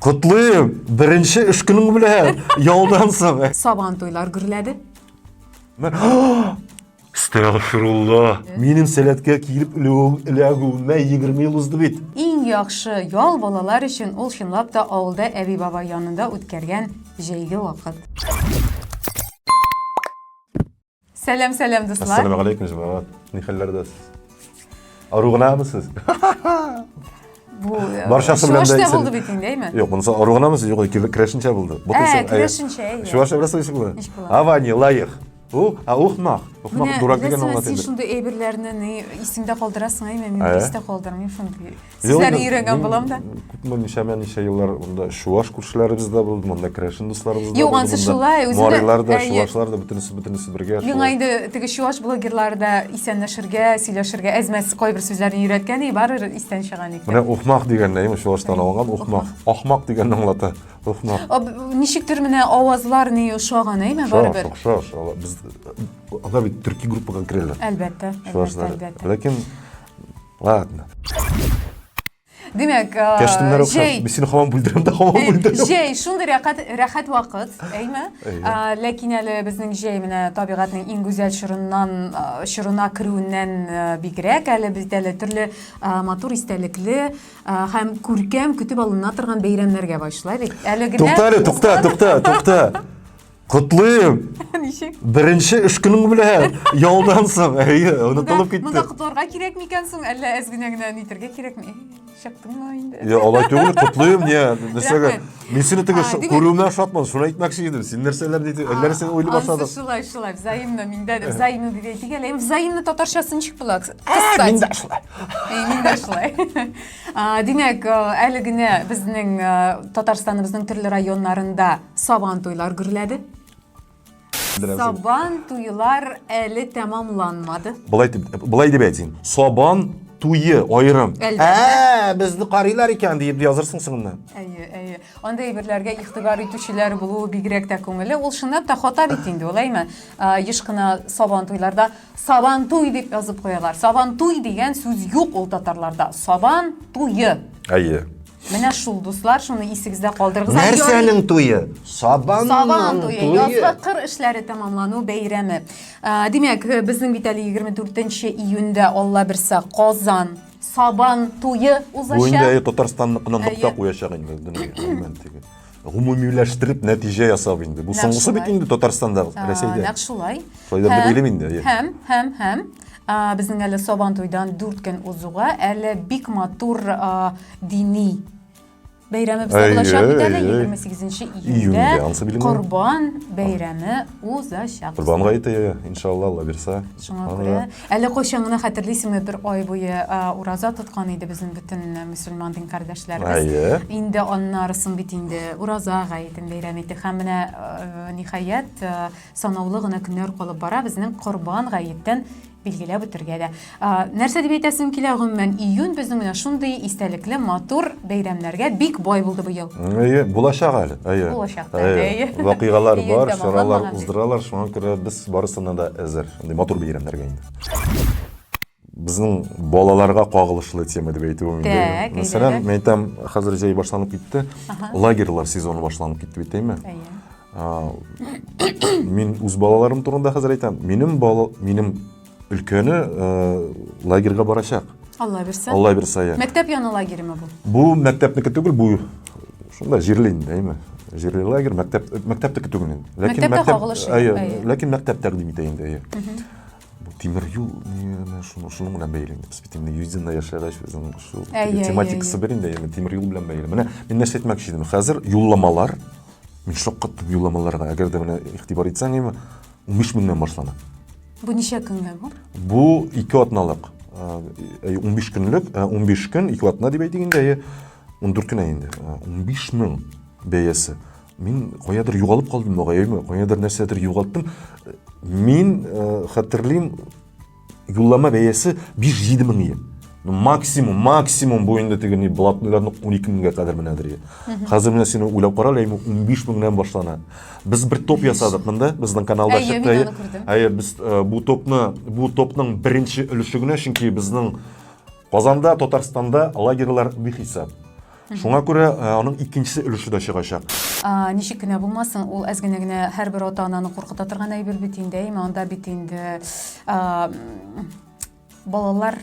Котлыйм! Беренче эш көнең белән, ялдан соң. Сабан туйлар гөрләде. Астагфирулла. Минем сәләткә килеп эләгүемә 20 ел узды бит. Иң яхшы ял балалар өчен ул чынлап та авылда әби-бабай янында үткәргән җәйге вакыт. Сәлам, сәлам, дуслар. Ассаламу алейкум, җәмәгать. Ни хәлләрдә сез? Ару гынамы сез? Бу э, Барчасы белән дә булды бит инде, әйме? Юк, монысы ару гынамы сез? Юк, керәшенчә булды. Ә, керәшенчә, әйе. Чувашча беләсез ничек була? Ничек була? Авани, лаек. У, а ухмах. Ухмах дурак дигән аңлата инде. Син шундый әйберләрне ни исеңдә калдырасың, әйме? Мин истә калдырмыйм шундый. Сүзләрне өйрәнгән булам да. Күпме ничәмә ничә еллар монда чуаш күршеләребез дә булды, монда керәшен дусларыбыз да булды. Юк, ансы шулай, үзендә. Марилар да, чуашлар да, бөтенесе бөтенесе бергә. Миңа инде теге чуаш блогерлары да исәнләшергә, сөйләшергә әзмәс кайбер сүзләрне өйрәткән, и барыбер истән чыган икән. Менә ухмах дигән әйме чуаштан алынган ухмах. Ахмак дигәнне аңлата. Ухмах. Ничектер менә авазлар ни ошаган, әйме барыбер. Охшаш, охшаш. Без алар бит төрки группага керәләр. Әлбәттә, әлбәттә. Ләкин Ладно. Димәк, Кәштемнәр охшаш. Мин сине һаман бүлдерәм дә һаман бүлдерәм. Җәй шундый рәхәт, рәхәт вакыт, әйме? Ләкин әле безнең җәй менә табигатьнең иң гүзәл чорыннан, чорына керүеннән бигрәк, әле без әле төрле матур истәлекле һәм күркәм көтеп алына торган бәйрәмнәргә бай, шулай бит? Әле генә Тукта әле, тукта, тукта, тукта. Котлыйм! Ничек? Беренче эш көнең белән, ялдан соң. Әйе, онытылып китте. Монда котларга кирәк микән соң, әллә әз генә генә нитергә кирәкме? Чыктыңмы инде? Я, алай түгел, котлыйм, не, нәрсәгә? Мин сине теге күрүемә шатмын, шуны әйтмәкче идем. Син нәрсәләр диде, әллә син уйлый башладың. Ансы шулай, шулай, взаимно, миндә дә взаимно дип әйтик әле. Взаимно татарчасы ничек була? Кстати. Мин дә шулай. Мин дә шулай. Димәк, әле генә безнең Татарстаныбызның төрле районнарында Сабан туйлар гөрләде. Сабан туйлар әле тәмамланмады. Болай дип, болай дип әйтсен. Сабан туе аерым. Ә, безне карыйлар икән диеп язырсың соңыннан. Әйе, әйе. Андый әйберләргә игътибар итүчеләр булуы бигрәк тә күңелле. Ул чынлап та хата бит инде, ул әйме? Еш кына сабан туйларда сабан туй дип язып куялар. Сабан туй дигән сүз юк ул татарларда. Сабан туе. Әйе. Менә шул, дуслар, шуны исегездә калдырыгыз. Нәрсәнең туе? Сабан Сабан туе. Язгы кыр эшләре тәмамлану бәйрәме. Димәк, безнең бит әле 24 июньдә Алла бирсә Казан Сабан туе узачак. Бу инде Татарстанныкына нокта куячак инде. Гомумиләштереп нәтиҗә ясап инде. Бу соңгысы бит инде Татарстанда, Рәсәйдә. Нәкъ шулай. Шулай дип уйлыйм инде. Һәм, һәм, һәм безнең әле Сабан туйдан 4 көн узуга әле бик матур дини бәйрәме бездә булачак бит әле 28 июньдә Корбан бәйрәме узачак. Корбан гаете, иншалла, Алла бирсә. Шуңа күрә әле кайчан гына хәтерлисеңме, бер ай буе ураза тоткан иде безнең бөтен мөселман дин кардәшләребез. Инде аннарысын бит инде ураза гаетен бәйрәм иттек. Һәм менә ниһаять санаулы гына көннәр калып бара безнең Корбан гаеттән билгеләп үтергә дә. Нәрсә дип әйтәсем килә, гомумән, июнь безнең менә шундый истәлекле, матур бәйрәмнәргә бик бай булды быел. Әйе, булачак әле. Әйе. Булачак та, әйе. Вакыйгалар бар, чаралар уздыралар, шуңа күрә без барысына да әзер. Шундый матур бәйрәмнәргә инде. Безнең балаларга кагылышлы тема дип әйтүем инде. Мәсәлән, мин әйтәм, хәзер җәй башланып китте. Лагерьлар сезоны башланып китте бит, әйме? Әйе. Мин үз балаларым турында хәзер әйтәм. Минем бала, минем өлкәне лагерьга барачак. Алла бирсә. Алла бирсә, я. Мәктәп яны лагеремы бу? Бу мәктәпнеке түгел, бу шунда җирле инде, әйме? Җирле лагерь, мәктәп, мәктәпнеке түгел инде. Ләкин мәктәп, әйе, ләкин мәктәп тәкъдим итә инде, әйе. Бу тимер юл шуның шуның белән бәйле инде. Без бит инде Юдинда яшәгәч, безнең шул тематикасы бер инде, тимер юл белән бәйле. Менә мин нәрсә әйтмәкче идем. Хәзер юлламалар Мин шаккаттым юлламаларга. Әгәр дә менә игътибар итсәң, әйме, 15 меңнән башлана. Бу ничә көнгә бу? Бу ике атналык. 15 көнлек, 15 көн, ике атна дип әйтик инде, әйе, 14 көн инде. 15 мең бәясе. Мин каядыр югалып калдым бугай, әйме, каядыр нәрсәдер югалттым. Мин хәтерлим, Юллама бәясе 5-7 мең ие. Ну, максимум, максимум бу инде теге ни блатныйларны 12 меңгә кадәр менәдер ие. Хәзер менә син уйлап кара, әле 15 меңнән башлана. Без бер топ ясадык монда, безнең каналда чыкты. Әйе, без э, бу топны, бу топның беренче өлеше генә, чөнки безнең Казанда, Татарстанда лагерьлар бихисап. Шуңа күрә э, аның икенче өлеше дә чыгачак. Ничек кенә булмасын, ул әз генә генә һәрбер ата-ананы куркыта торган әйбер бит инде, әйме, анда бит инде балалар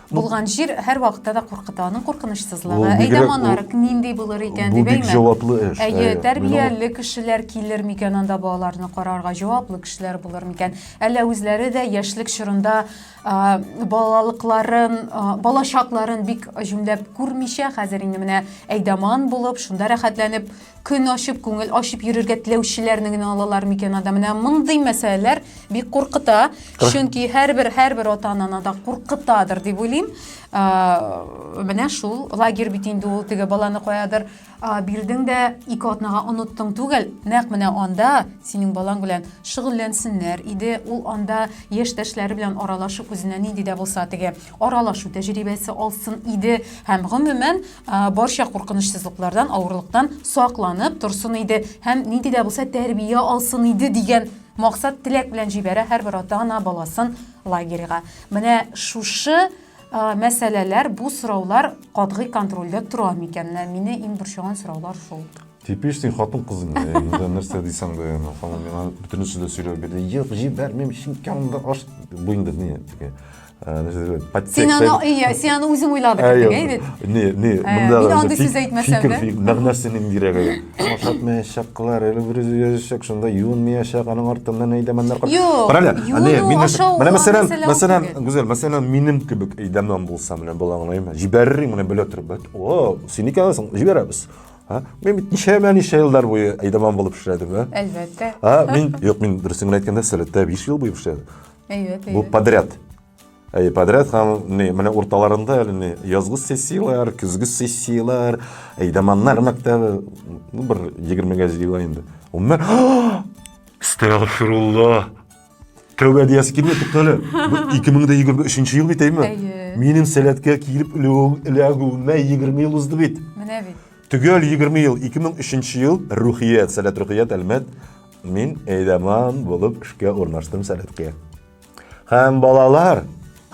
булган җир һәрвакытта да куркыта. Аның куркынычсызлыгы, әйдә монарк нинди булыр икән дип әйме? Бу бик җаваплы эш. Әйе, тәрбияле кешеләр килер микән анда балаларны карарга, җаваплы кешеләр булыр микән? Әллә үзләре дә яшьлек чорында балалыкларын, балачакларын бик җүнләп күрмичә, хәзер инде менә әйдаман булып, шунда рәхәтләнеп, көн ачып, күңел ачып йөрергә теләүчеләрне генә алалар микән анда? Менә мондый мәсьәләләр бик куркыта, чөнки һәрбер һәрбер ата-ананы да куркытадыр дип уйлыйм. Менә шул лагерь бит инде ул теге баланы каядыр бирдең дә ике атнага оныттың түгел, нәкъ менә анда синең балаң белән шөгыльләнсеннәр иде, ул анда яшьтәшләре белән аралашып үзенә нинди дә булса теге аралашу тәҗрибәсе алсын иде һәм гомумән барча куркынычсызлыклардан, авырлыктан сакланып торсын иде һәм нинди дә булса тәрбия алсын иде дигән максат теләк белән җибәрә һәрбер ата-ана баласын лагерьга. Менә шушы Мәсьәләләр, бу сораулар катгый контрольдә тора микән? Менә мине иң борчыган сораулар шул. Типичный хатын-кыз инде. Инде нәрсә дисәң дә, ханым миңа бөтенесе дә сөйләп бирде. Юк, җибәрмим, чөнки анда аш бу инде ни, теге Син аны, иә, син аны үзең уйладың, әй бит. Не, не, монда мин андый сүз әйтмәсәм дә. Мәгънәсе ниндирәк әле? Ашатмаячаклар, әле бер үзе йөзәчәк, шунда юынмаячак, аның артыннан әйдәмәннәр. Юк, Карале, не, мин менә мәсәлән, мәсәлән, Гүзәл, мәсәлән, минем кебек әйдәмән булса, менә балаңны, җибәрер менә белә торып, о, син икәнсең, җибәрәбез. Ха? Мин бит ничәмә ничә еллар буе әйдәмән булып эшләдем, ә? Әлбәттә. Ха, мин, юк, мин дөресен генә әйткәндә, Сәләттә 5 ел буе эшләдем. Әйбәт, Бу подряд. Әйе, подряд һәм ни, менә урталарында әле ни, язгы сессияләр, көзге сессияләр, әйдәманнар мәктәбе, ну, бер 20-гә җыела инде. Гомумән, Астагфирулла. Тәүбә диясе килми, тукта әле. Бу 2023 ел бит, әйме? Әйе. Минем сәләткә килеп эләгүемә 20 ел узды бит. Менә бит. Төгәл 20 ел, 2003 ел Рухият, Сәләт Рухият Әлмәт. Мин әйдәман булып эшкә урнаштым Сәләткә. Һәм балалар,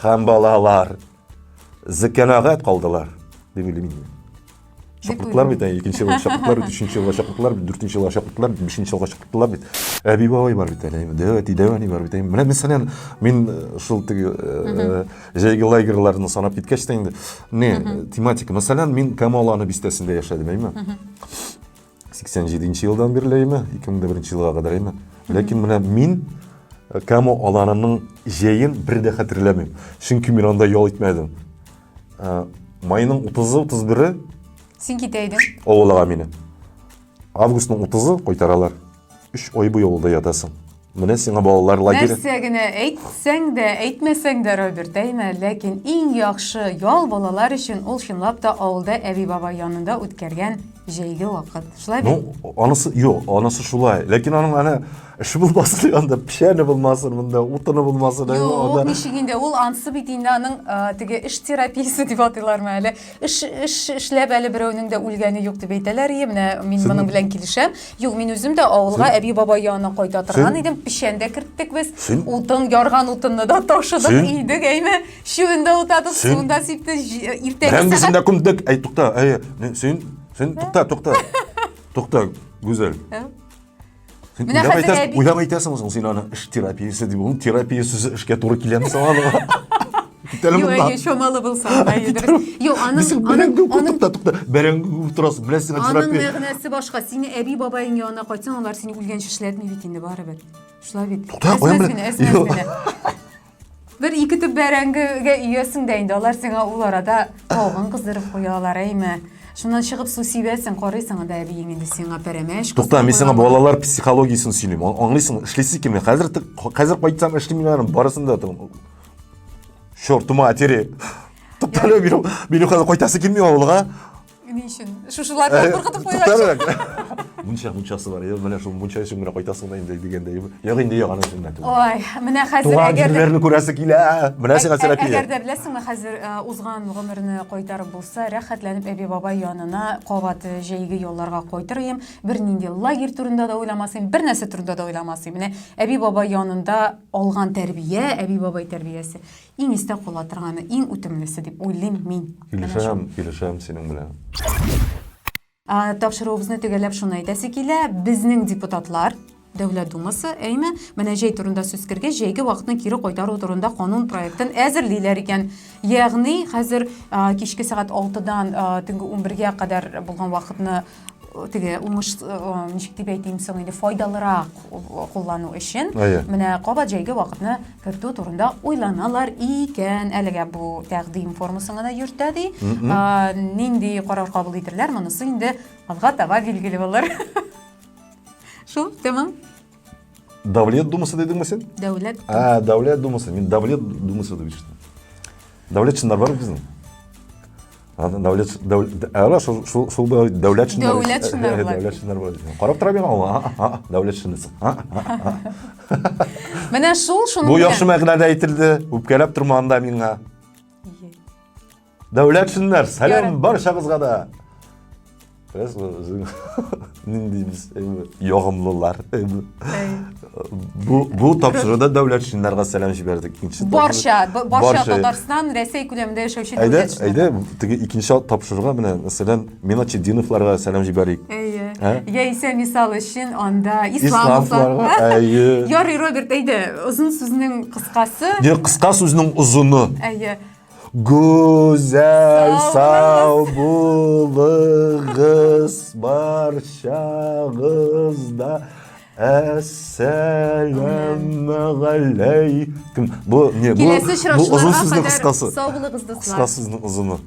һәм балалар зекәнәгать калдылар, дип уйлыйм инде. Чакырттылар бит, икенче елга чакырттылар бит, өченче елга чакырттылар бит, дүртенче елга чакырттылар бит, бишенче елга чакырттылар бит. Әби бабай бар бит әле, дәү әти, дәү әни бар бит. Менә мәсәлән, мин э, шул теге э, җәйге лагерьларны санап киткәч тә инде, не, тематика. Мәсәлән, мин Кама Аланы бистәсендә яшәдем, әйме? 87 елдан бирле әйме, 2001 елга кадәр әйме. Ләкин менә мин э, Кама Аланының җәен бер дә хәтерләмим. Чөнки мин анда ял итмәдем. Э, майның 30-ы, 31-е Син китә идең. Авылга мине. Августның 30-ы кайтаралар. Өч ай буе авылда ятасың. Менә сиңа балалар лагере. Нәрсә генә әйтсәң дә, әйтмәсәң дә, Роберт, әйме, ләкин иң яхшы ял балалар өчен ул чынлап та авылда әби-бабай янында үткәргән җәйге вакыт. Шулай бит? Ну, анысы, юк, анысы шулай. Ләкин аның әнә эше булмасын анда, печәне булмасын монда, утыны булмасын. Юк, ничек инде, ул ансы бит инде аның теге эш терапиясе дип атыйлармы әле. Эш, эш эшләп әле берәүнең дә үлгәне юк дип әйтәләр. Ие, менә мин Син... моның белән килешәм. Юк, мин үзем дә авылга Син... әби-бабай янына кайта торган Син... идем. Печән дә керттек без. Син... Утын, ярган утынны да ташыдык, Син... идек, әйме. Чүбен дә утадык, суын да сипте. Иртәге сәгать. Бәрәңгесен дә күмдек. Әй, тукта, әй, син, син, тукта, тукта. Тукта, Гүзәл. Син Менә уйлап хәзер әйтәсең, әби- уйлап әйтәсең соң син аны эш терапиясе дип. Ул терапия сүзе эшкә туры киләме соң аны? Кит әле Юк, моннан. әйе, чамалы булса, әйе, дөрес. Юк, аның Син аның бәрәңге күп аның тукта, тукта. Бәрәңге күп торасың, беләсең, аның терапия. мәгънәсе башка. Сине әби бабаең янына кайтсаң, алар сине үлгәнче эшләтми бит инде барыбер. Шулай бит. Тукта, каян Әз-мәз белә- генә, әз-мәз Юк. генә. Бер ике төп бәрәңгегә өясең дә инде, алар сиңа ул арада тавыгын кыздырып куялар, әйме. Шуннан чыгып су сибәсең, карыйсың анда әбиең инде сиңа пәрәмәч Тукта, мин сиңа балалар психологиясен сөйлим. Аңлыйсың, эшлисе килми. Хәзер хәзер кайтсам эшлим мин аның барысын да. Черту матери. Тукта, минем минем хәзер кайтасы килми авылга. Ни өчен? Шушылардан куркытып куйгач. Мунча, мунчасы бар. Әйе, менә шул мунча өчен генә кайтасың да инде дигәндәй. Юк инде, юк, аның өчен генә түгел. Ой, менә хәзер Туган әгәр дә җирләрне күрәсе килә. Менә сиңа терапия. Әгәр дә беләсеңме, хәзер э, узган гомерне кайтарып булса, рәхәтләнеп әби-бабай янына кабат э, җәйге ялларга кайтыр идем. Бернинди лагерь турында да уйламас идем, бер нәрсә турында да уйламас идем. Менә әби-бабай янында алган тәрбия, әби-бабай тәрбиясе иң истә кала торганы, иң үтемлесе дип уйлыйм мин. Килешәм, килешәм синең белән. Тапшыруыбызны төгәлләп шуны әйтәсе килә, безнең депутатлар, Дәүләт Думасы, әйме, менә җәй турында сүз кергәч, җәйге вакытны кире кайтару турында канун проектын әзерлиләр икән. Ягъни, хәзер кичке сәгать 6-дан төнге 11-гә кадәр булган вакытны теге уңыш ничек дип әйтим соң инде файдалырак куллану өчен менә кабат җәйге вакытны кертү турында уйланалар икән. Әлегә бу тәкъдим формасын гына йөртә ди. Нинди карар кабул итерләр, монысы инде алга таба билгеле булыр. Шул, тәмам. Давлет думасы дидеңме син? Дәүләт. А, Дәүләт думасы. Мин Давлет думасы дип ишеттем. Дәүләт чыннар бар безнең. Дәүләт дәүләт шул шул шул дәүләт чыннар. Дәүләт чыннар бар. Дәүләт чыннар бар. Карап тора миңа ул. Дәүләт чынысы. Менә шул шуның Бу яхшы мәгънәдә әйтелде. Үпкәләп торма анда миңа. Дәүләт чыннар, сәлам барчагызга да. Без үзең нинди без ягымлылар. Бу бу тапшыруда дәүләтшиннарга сәлам җибәрдек. Икенче Барча, барча Татарстан, Рәсәй күләмендә яшәүче Әйдә, әйдә, теге икенче тапшыруга менә, мәсәлән, Миначетдиновларга сәлам җибәрик. Әйе. Яисә мисал өчен анда Исламовларга. Әйе. Ярый, Роберт, әйдә, озын сүзнең кыскасы. Юк, кыска сүзнең озыны. Әйе. Гүзәл сау булыгыз барчагыз да. Әссәламегаләйкүм. Бу не, бу Киләсе бу озын очрашуларга сүзнең кадәр кыскасы. сау булыгыз, дуслар. Кыска сүзнең озыны.